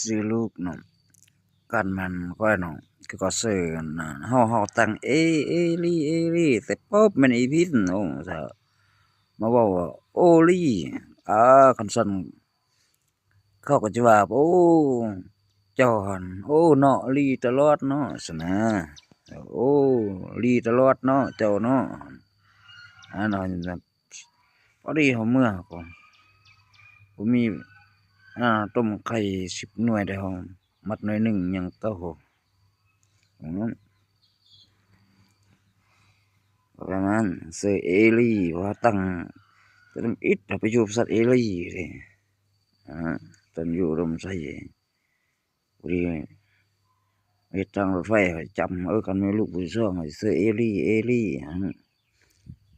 ຊື່ລູກເນາະ ກັນມັນຂ້ອຍເນາະ ຄືກໍຊື່ນະ ເຮົາ ເຮົາຕັ້ງເອ ເອລີ ເອລີ ແຕ່ປຶບແມ່ນອີພິນ ໂອ້ ມາເວົ້າວ່າໂອລີ ອາ ຄັນຊັ້ນ ເຂົາກໍຈະວ່າ ໂອ້ ເຈົ້າຫັ້ນ ໂອ້ ເນາະ ລີຕະຫຼອດເນາະ ຊັ້ນນະ ໂອ້ ລີຕະຫຼອດເນາະ ເຈົ້າເນາະ ອັນນັ້ນ ພໍດີເຮົາເມືອ ກໍບໍ່ມີ ອ່າ ຕົ້ມໄຂ່ສິບໜ່ວຍ ແຕ່ເຮົາມັດໜ່ວຍໜຶ່ງ ຍັງເກົ່າ ປະມານ ຊື່ເອລີ ວ່າຕັ້ງແຕ່ທຳອິດ ເຮົາໄປຢູ່ບໍລິສັດເອລີເດ້ ອ່າ ຕອນຢູ່ອຸດົມໄຊ ພໍດີເຮັດທາງລົດໄຟ ຂ້ອຍຈຳ ເອີ ຄັນມີລູກຜູ້ທີ່ສອງ ໃຫ້ຊື່ເອລີ ເອລີ ຫຍັງ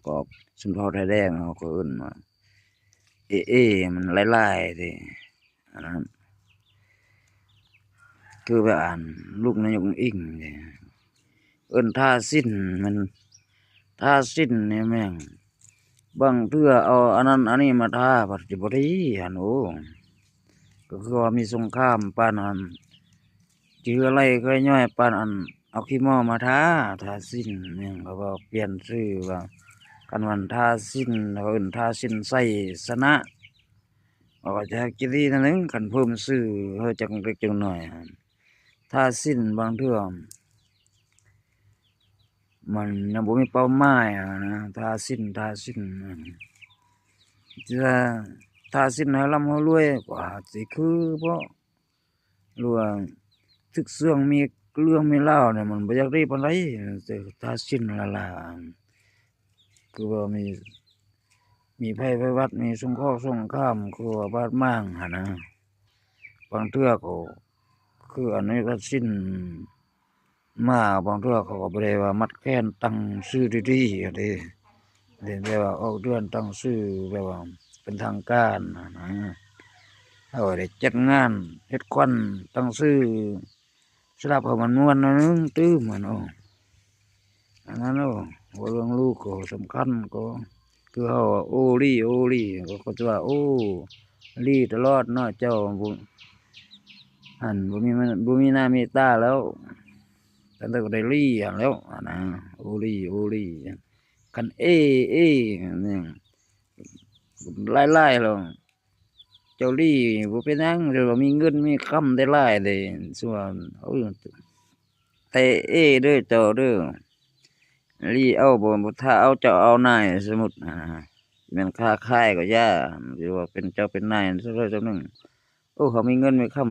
ກໍຊົນເຜົ່າໄທແດງເຮົາກໍເອີ້ນວ່າເອເອ ມັນຫຼາຍໆເດ້ ອັນນັ້ນ ຄືແບບ ອັນ ລູກນາຍົກອຸ້ງອິງເດ້ ເອີ້ນທາຊິນ ແມ່ນ ທາຊິນນີ້ແມ່ນ ບາງເທື່ອເອົາອັນນັ້ນອັນນີ້ມາທາ ພັດຊິບໍ່ດີຫັ້ນ ໂອ້ ກໍຄືວ່າມີສົງຄາມປານອັນ ຈື່ໄລ່ເຄີຍຍ່ອຍປານອັນ ເອົາຂີ້ໝໍ້ມາທາ ທາຊິນແມ່ນ ເຂົາວ່າປ່ຽນຊື່ວ່າ ຄັນວ່າທາຊິນ ເຂົາເອີ້ນທາຊິນໄຊຊະນະ ເຂົາກໍຈະກິນດີໜ້ອຍໜຶ່ງ ຄັນເພີ່ມຊື່ ເຮົາຈັກເລັກຈັກໜ້ອຍ ທາຊິນບາງເທື່ອ ມັນຍັງບໍ່ມີເປົ້າໝາຍຫັ້ນນະ ທາຊິນ ທາຊິນ ຈະ ທາຊິນໃຫ້ລ່ຳໃຫ້ລວຍ ກໍອາດຊິຄືບໍ່ ຫຼືວ່າ ຊຶກເຊື່ອງມີເລື່ອງມີລາວນີ້ ມັນບໍ່ຢາກດີປານໃດ ແຕ່ທາຊິນລະລາ ຄືວ່າມີ ມີໄພໄວວັດ ມີສົງຄອກສົງຄາມ ຄືວ່າບາດໝາງຫັ້ນນະ ບາງເທື່ອກໍຄືອັນນີ້ກໍສິ້ນມາ ບາງເທື່ອເຂົາກໍບໍ່ໄດ້ວ່າມັດແຂນຕັ້ງຊື່ດີໆ ຫັ້ນເດ້ ແບບວ່າອອກເດືອນຕັ້ງຊື່ແບບວ່າເປັນທາງການຫັ້ນນະ ເຮົາກໍໄດ້ຈັດງານເຮັດຂວັນຕັ້ງຊື່ ສະດັບໃຫ້ມັນມ່ວນໜ້ອຍໜຶ່ງຕື່ມຫັ້ນ ໂອ້ ອັນນັ້ນ ໂອ້ ເວົ້າເລື່ອງລູກກໍສຳຄັນ ກໍຄືເຮົາວ່າ ໂອລີ ໂອລີ ກໍ ກໍຈະວ່າ ໂອລີຕະຫຼອດເນາະ ເຈົ້າ ບໍ່ ຫັ້ນ ບໍ່ມີ ບໍ່ມີໜ້າມີຕາແລ້ວ ຈັ່ງໃດກໍໄດ້ລີຫັ້ນແລ້ວ ຫັ້ນນະ ໂອລີ ໂອລີ ຄັນເອ ເອ ນີ້ ຫຼາຍໆ ແລ້ວ ເຈົ້າລີບໍ່ເປັນຫຍັງ ແຕ່ວ່າມີເງິນມີຄຳໄດ້ຫຼາຍເດ້ ສ່ວນ ໂອ້ຍ ແຕ່ເອເດີເຈົ້າເດີ ລີເອົາບໍ່ ບໍ່ຖ້າເອົາເຈົ້າເອົານາຍ ສົມມຸດ ອ່າ ແມ່ນຄ້າຂາຍກໍຢ່າ ຫຼືວ່າເປັນເຈົ້າເປັນນາຍ ສ່ຳໃດສ່ຳໜຶ່ງ ໂອ້ ເຮົາມີເງິນມີຄຳ